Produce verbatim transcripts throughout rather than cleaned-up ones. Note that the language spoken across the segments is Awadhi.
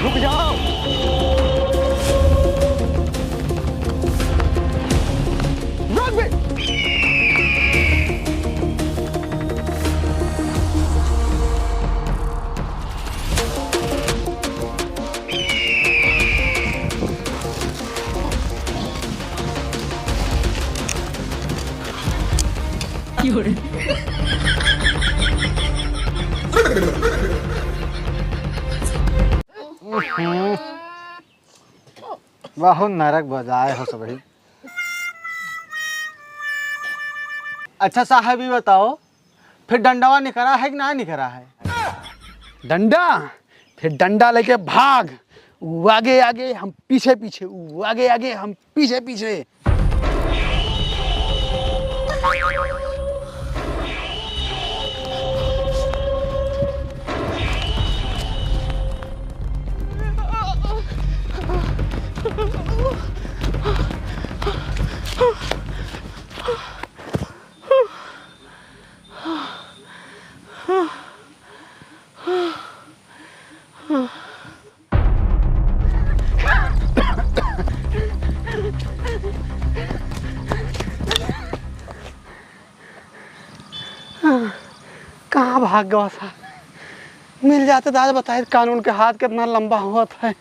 रुक जाओ। रुक बे। वाह, नरक बजाए हो सबही। अच्छा साहब, ई बताओ, फिर डंडवा निकरा है कि ना निकरा है? डंडा? फिर डंडा लेके भाग, ऊ आगे आगे, हम पीछे पीछे, ऊ आगे आगे, हम पीछे पीछे। कहाँ भाग गवा सा? मिल जाते तो आज बताए कानून के हाथ कितना लंबा होत है।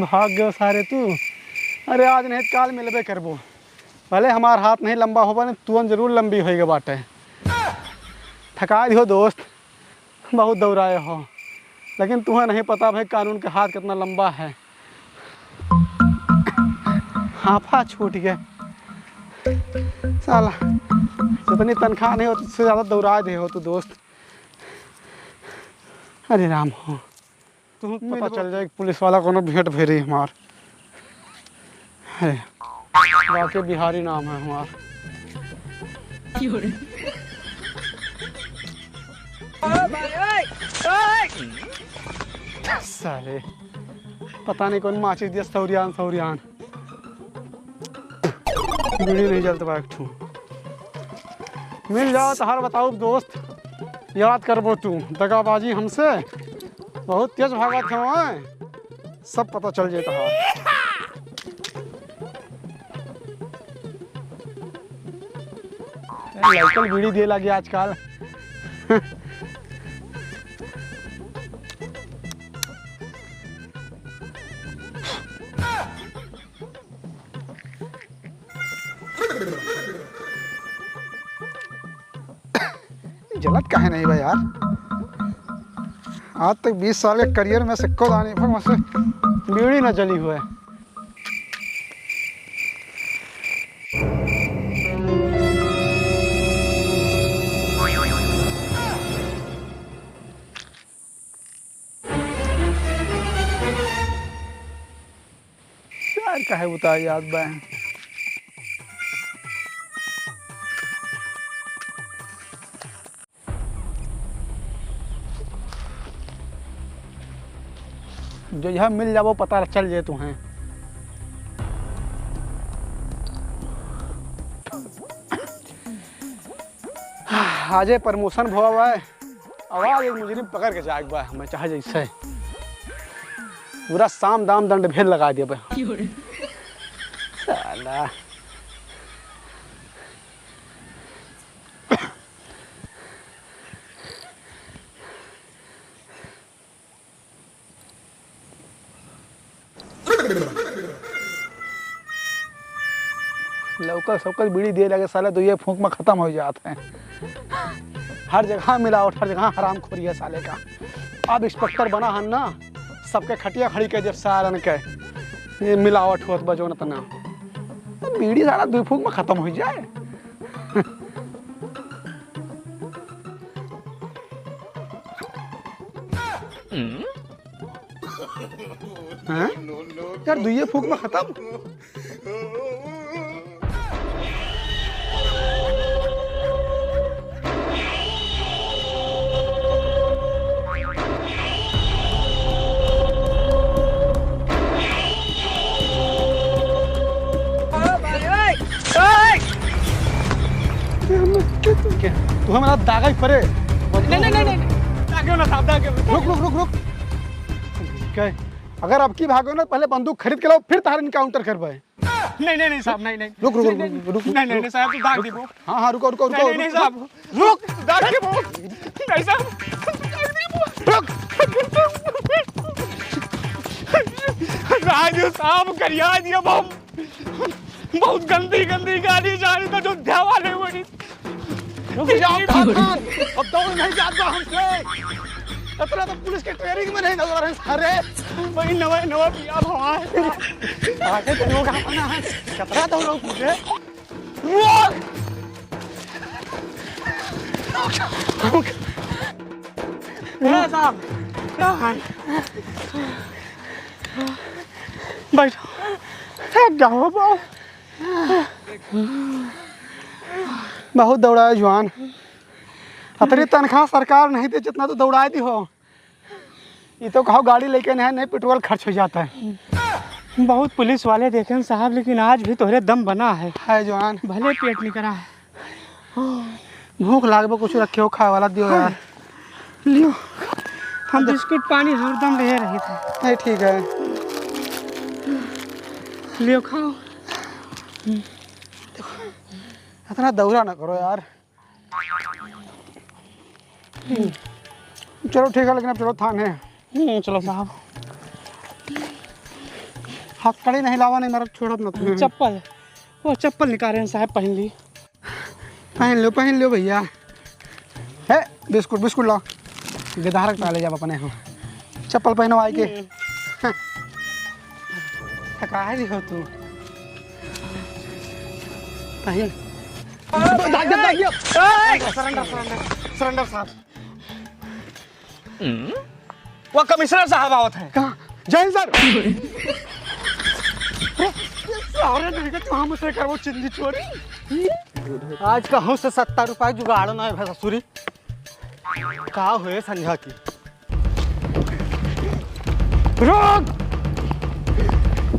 भाग गयो सारे तू। अरे आज नहीं तो काल मिलबे करबो। भले हमार हाथ नहीं लंबा होबा, नहीं तुअन जरूर लंबी होइगे बाटे। थका दियो दोस्त, बहुत दौड़ाए हो, लेकिन तुम्हें नहीं पता भाई कानून के हाथ कितना लंबा है। हाफा छूट गया। साला, जितनी तनख्वाह नहीं होती, उससे ज्यादा दौड़ा दे हो तू दोस्त। अरे राम हो। तुम पता चल जाए कि पुलिस वाला कोनो भेंट भइरी हमार। अरे, वाकई बिहारी नाम है हमार। साले, पता नहीं कौन माचिस दिया, सौरियान, सौरियान। बीड़ी नहीं जलत बा एक ठू। मिल जाओ तो हर बताओ दोस्त, याद करबो तू। दगाबाजी हमसे बहुत तेज भागत है, सब पता चल जाता है। लड़कन बीड़ी दिए लागे आजकल। जलत काहे नहीं बा यार? आज तक बीस साल के करियर में से एको दानी भर में से बीड़ी ना जली हुए। यार, काहे उतार याद बा? जो यहाँ मिल जाबो, पता चल जाए तुम्हें। आजे प्रमोशन भवा है। आवाज एक मुजरिम पकड़ के जाए बा, हमें चाहे जैसे पूरा साम दाम दंड भेद लगा दिया बा। साला। लौकत सौकत बीड़ी दिए लगे साले, दुइये फूंक में खत्म हो जात है। हर जगह मिलावट, हर जगह हरामखोरी है साले का। अब इंस्पेक्टर बना हन ना, सबके खटिया खड़ी कर देब सारन के। ये मिलावट होत बा जौन तना। तो बीड़ी साला दुई फूंक में खत्म हो जाए। हैं? यार, दुइये फूंक में खत्म। तू हमरा दागा ही परे। नहीं, नहीं, नहीं, नहीं, नहीं। दागियो ना साहब, दागियो ना। रुक, रुक, रुक, रुक। ठीक है, अगर अब की भागो ना, पहले बंदूक खरीद के लाओ, फिर तहार encounter करबे। नहीं, नहीं, नहीं साहब, नहीं, नहीं। रुक, रुक, रुक, नहीं, रुक, रुक, नहीं, नहीं, रुक। नहीं साहब, तू दाग दीबो। हाँ, हाँ, रुको, रुको, रुको, नहीं, नहीं, रुको। नहीं साहब, रुक, दाग दीबो। नहीं साहब, रुक। राजू साहब, करिया दिया बहुत, बहुत गंदी, गंदी गाली जा रही था जो ध्यावा नहीं बनी। रुक जाओ, खान, खान, अब दौड़ नहीं जाता हमसे। इतना तो पुलिस के training में नहीं नजर है सारे। वही नवा, नवा पिया भवा है। आगे तो लोग अपना है। कितना दौड़ो पूरे। रुक! रुक! ए साहब, ए भाई। बैठो। ए, जाओ बाबू। बहुत दौड़ाए जवान। अतरी तनख्वाह सरकार नहीं दे जितना तू दौड़ाए दिहो। ये तो कहो गाड़ी लेके नहीं, नहीं पेट्रोल खर्च हो जाता है। बहुत पुलिस वाले देखे हैं साहब, लेकिन आज भी तोहरे दम बना है। है जवान। भले पेट निकरा है। भूख लागबो, कुछ रखे हो खाए वाला दियो यार। लियो, हम बिस्कुट पानी हरदम ले रही थे। नहीं, ठीक है। लियो, खाओ। इतना दौरा ना करो यार। चलो ठीक है, लेकिन अब चलो थाने। हम्म, चलो साहब। हथकड़ी नहीं लावा, नहीं मारा छोड़ब ना तुम्हें। चप्पल, वो चप्पल निकाले हैं साहब, पहन ली। पहन लो, पहन लो भैया। हे, बिस्कुट, बिस्कुट लाओ। गिधारक पा ले जाब अपने हो। चप्पल पहनो आई के। हम्म। हाँ। थका है हो तू। पहन। दाग दिया, दाग दिया। ए! Surrender, surrender, surrender साहब। वो कमिश्नर साहब आवत हैं। कहाँ? जय हिंद सर। अरे, सारे नहीं के तू हमसे करबो चिंदी चोरी। आज कहूँ से सत्तर रुपया जुगाड़ ना है भाई ससुरी। का हुए संझा की? रुक!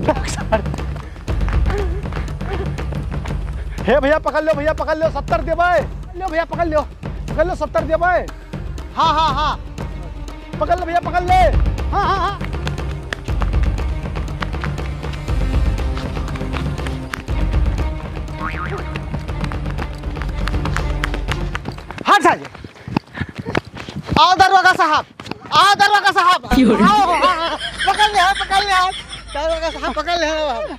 रुक सर। हे भैया पकड़ लो, भैया पकड़ लो, सत्तर दे भाई। लो भैया पकड़ लो। पकड़ लो, सत्तर दिया भाई। हाँ, हाँ, हाँ। पकड़ ले भैया, पकड़ ले। हाँ, हाँ, हाँ। हट साले। आओ दरोगा साहब, आओ दरोगा साहब। क्यों रे? आओ, हाँ, हाँ, पकड़ ले, हाँ, पकड़ ले, हाँ। दरोगा साहब, पकड़ ले, हाँ।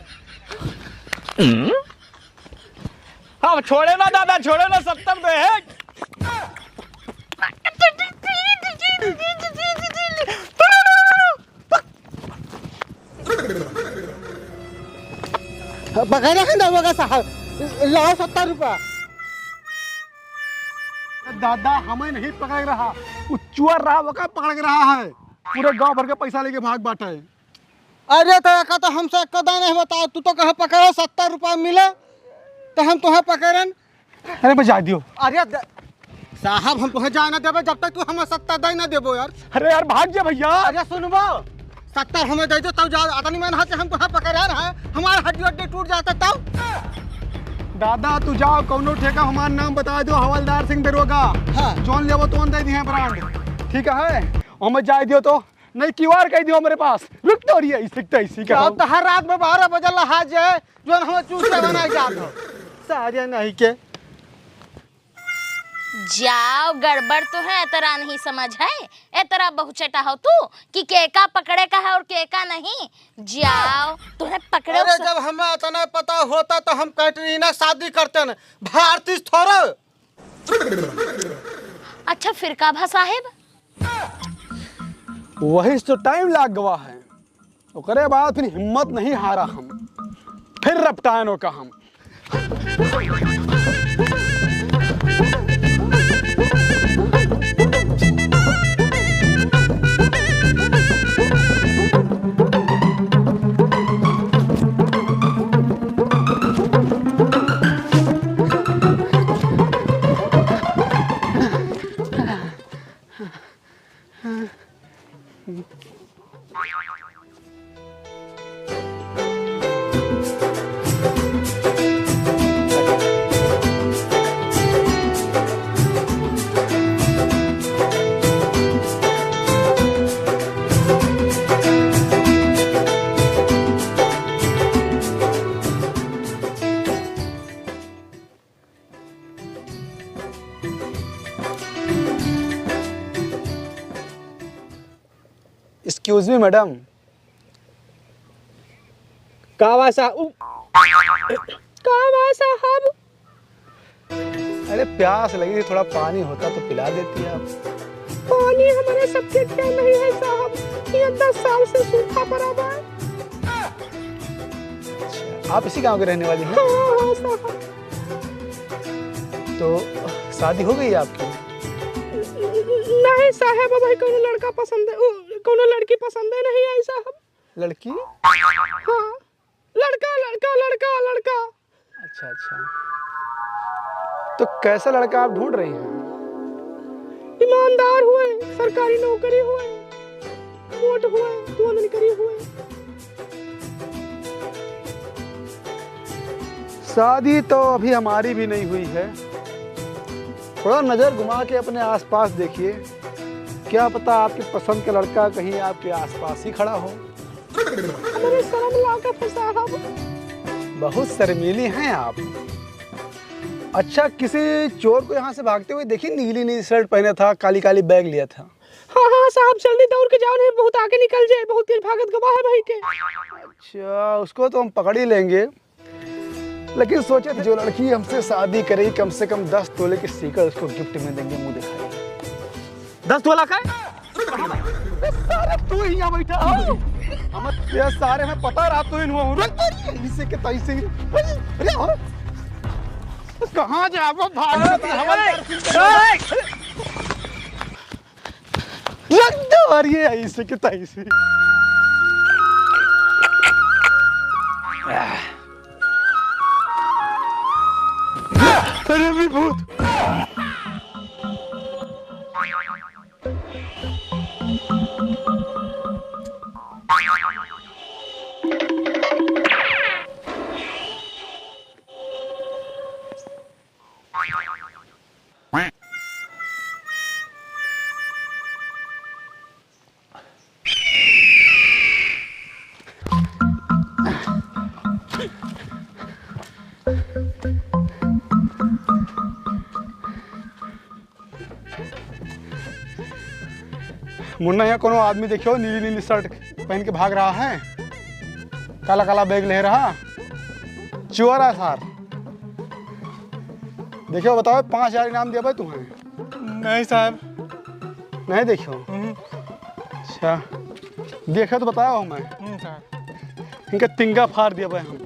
अब छोड़े ना दादा, छोड़े ना, सत्तर दे है। पकड़े है ना, वो का साहब, लाओ सत्तर रुपया। दादा, हमें नहीं पकड़ रहा, वो चुअर रहा, वो का पकड़ रहा है, पूरे गांव भर के पैसा लेके भाग बाटे। अरे तो एका तो हमसे एक दाई नहीं बताओ, तू तो कहे पकड़ो सत्तर रुपया मिले, तो हम तुम्हें पकड़न। अरे बस जाए दियो। अरे द-, साहब हम तुम्हें जाए ना देबे जब तक तू हमें सत्तर दाई ना देबो यार। अरे यार भाग जा भैया। अरे सुनबो, सत्तर हमें दे दो तब जा, अतनी मेहनत से हम तुम्हें पकड़े रहे, हमार हड्डी हड्डी टूट जाता तब। दादा तू जाओ कौनो ठेका हमार नाम बता दो, हवलदार सिंह दरोगा। हाँ। जौन लेबो तोन दे दिहे brand। ठीक है, हमें जाए दियो तो। नहीं क्यूआर कह दियो हमरे पास। रुक तो रही है, इसी तो इसी का क्या हो। तहर रात में बारह बजे लहा जाए, जो हम चूस के बना जात हो। सारे नहीं के। जाओ, गड़बड़ तो है, एतरा नहीं समझ है। एतरा बहुचटा हो तू कि केका पकड़े का है और केका नहीं। जाओ, तुम्हें पकड़े अरे, उस- जब हमें इतना पता होता तो हम कैटरीना शादी करते न, भारती थोड़ो। अच्छा, फिर का भा साहेब? वही तो टाइम लाग गवा है, ओकरे बाद फिर हिम्मत नहीं हारा हम, फिर रपटाएन ओका हम। Excuse me, madam। का बा साहब? का बा साहब? अरे, प्यास लगी थी, थोड़ा पानी होता तो पिला देती आप। पानी हमारे सबके क्या नहीं है साहब, ये दस साल से सूखा पड़ा बा। अच्छा, आप इसी गांव के रहने वाली हैं? हाँ, हाँ, साहब। तो शादी हो गई आपकी? नहीं साहब, अबहीं कौनो लड़का पसंद है, उ, कौनो लड़की पसंद है नहीं आई साहब। लड़की? हाँ, लड़का, लड़का, लड़का, लड़का। अच्छा, अच्छा। तो कैसा लड़का आप ढूंढ रही हैं? ईमानदार हुए, सरकारी नौकरी हुए, मोट हुए, दो आमदनी करी हुए। शादी तो अभी हमारी भी नहीं हुई है। थोड़ा नजर घुमा के अपने आसपास देखिए, क्या पता आपकी पसंद का लड़का कहीं आपके आसपास ही खड़ा हो। अरे शर्म लागत है साहब। बहुत शर्मीली हैं आप। अच्छा, किसी चोर को यहाँ से भागते हुए देखी, नीली नीली शर्ट पहने था, काली काली बैग लिया था। हाँ, हाँ साहब, जल्दी दौड़ के जाओ, नहीं बहुत आगे निकल जाए, बहुत तेज भागत गवा है भाई के। अच्छा, उसको तो हम पकड़ ही लेंगे, लेकिन सोचे थे जो लड़की हमसे शादी करेगी, कम से कम दस तोले की सीकड़ उसको गिफ्ट में देंगे, मुंह दिखाएंगे। दस तोला का है? सारे तू ही यहाँ बैठा हो। हम ये सारे में पता रहा तू ही हुआ हूँ। रख दे, इसे के तैसे ही। अरे, अरे, हो। कहाँ जाबो भाग? हवलदार सिंह के ए! रख दे, अरे, इसे के तैसे। अरे, भी भूत। मुन्ना, यहाँ कोनो आदमी देखियो, नीली नीली शर्ट पहन के भाग रहा है, काला काला बैग ले रहा, चोर है सार। देखियो, बताओ, पाँच हजार इनाम दिया भाई तुम्हें। नहीं साहब। नहीं देखियो? हम्म। अच्छा, देखियो तो बताओ हमें। हम्म, साहब। इनका तिंगा फाड़ दिया भाई हम।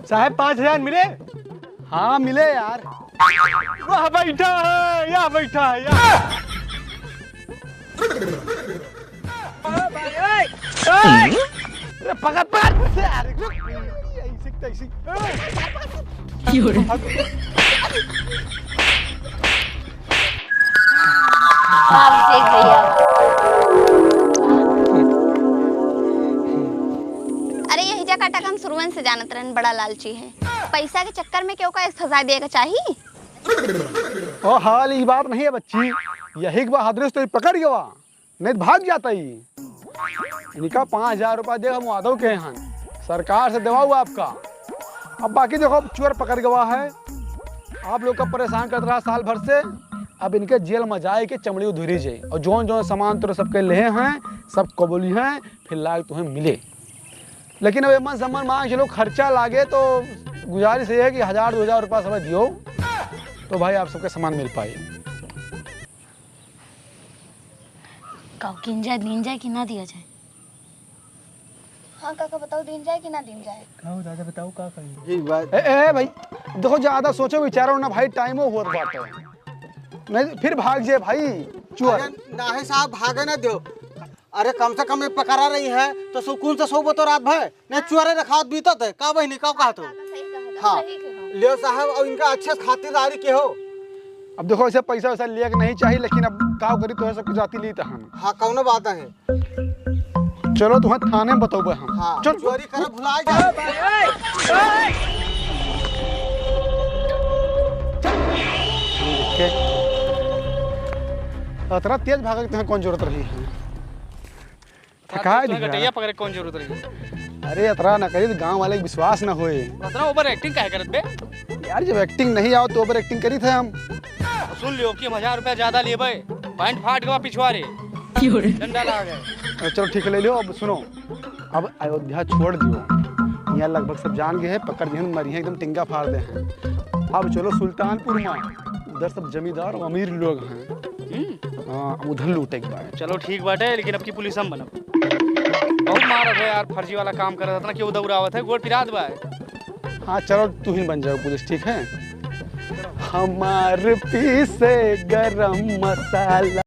साहब, पाँच हजार मिले? हाँ, मिले यार। वह बैठा है, यह बैठा है, यह। अरे, पकड़, पकड़। अरे, रुक। ऐसे, ऐसे। अभिषेक भैया। अरे, यही जगह टकन शुरुआत से जानत रहन, बड़ा लालची है। पैसा के चक्कर में केहू का फंसा दिए के चाही? ओ हाल, ई बात नहीं है बच्ची, यही के बहादुरी से तो पकड़ गवा, नहीं तो भाग जाता ही। इनका पाँच हजार रुपया दे, हम वादव के हन, सरकार से देवा हुआ आपका। अब बाकी देखो, अब चोर पकड़ गवा है, आप लोग का परेशान करत रहा साल भर से। अब इनके जेल में जाए के चमड़ी उधरी जाए, और जौन जौन सामान तोरे सबके लेहे हैं, सब कबूली हैं, फिर लाग तुम्हें मिले। लेकिन अब एमन सम्मन मांग चलो, खर्चा लागे, तो गुजारिश ये है कि हजार दो हजार रुपया सब दियो, तो भाई आप सबके सामान मिल पाए। काऊ, कीन जाए, दीन जाए कि ना दिया जाए? हाँ काका, बताओ, दीन जाए कि ना दीन जाए? का हो दादा, बताओ का करी? ठीक बात। ए, ए भाई, देखो, ज्यादा सोचो विचारो ना भाई, टाइमो होत बाटे, नहीं फिर भाग जाए भाई चोर। अरे नाहीं साहब, भागे ना दो। अरे कम से कम ये पकड़ा रही है तो सुकून से सोबो तो रात भर। नहीं चुअरे रखावत बीतत है। का बहिनी, का कहत हो? सही कहत हो, हाँ। सही कहत हो। लियो साहब, और इनका अच्छे से खातिरदारी के हो। अब देखो, ऐसे पैसा वैसा लिया के नहीं चाहिए, लेकिन अब का करी, तो है सब कुछ जाती ली तो हम। हाँ, कौनो बात नहीं। चलो, तुम्हें थाने में बतौबे हम। हाँ, चल। चोरी करे भुला जाए। चल। अतरा तेज भागे के तुम्हें कौन जरूरत रही है? थकाए तो दिख रहा। गटैया पकड़े कौन जरूरत रही? अरे, अतरा ना करी तो गांव वाले के विश्वास ना होए। अतरा over acting काहे करत बे? यार, जब acting नहीं आओ तो over acting करी थे हम। सुन लियो कि हम हजार रुपया ज्यादा लेबे। पैंट फाट गवा पिछवारे। डंडा लाग है। अ, चलो ठीक है, ले लियो। अब सुनो, अब अयोध्या छोड़ दियो, यहाँ लगभग सब जान गए हैं, पकड़ दिहन, मरी हैं, एकदम टिंगा फाड़ दे हैं। अब चलो सुल्तानपुर मा, उधर सब जमींदार और अमीर लोग हैं। हम्म। हाँ, अब उधर लूटे के बाद। चलो ठीक बाटे, लेकिन अब की पुलिस हम बनब। बहुत मारत है यार, फर्जी वाला काम करत है, इतना क्यों दौड़ावत है, गोड़ पिरात बा। हाँ चलो, तू ही बन जाओ पुलिस, ठीक है? हमार पीसे गरम मसाला।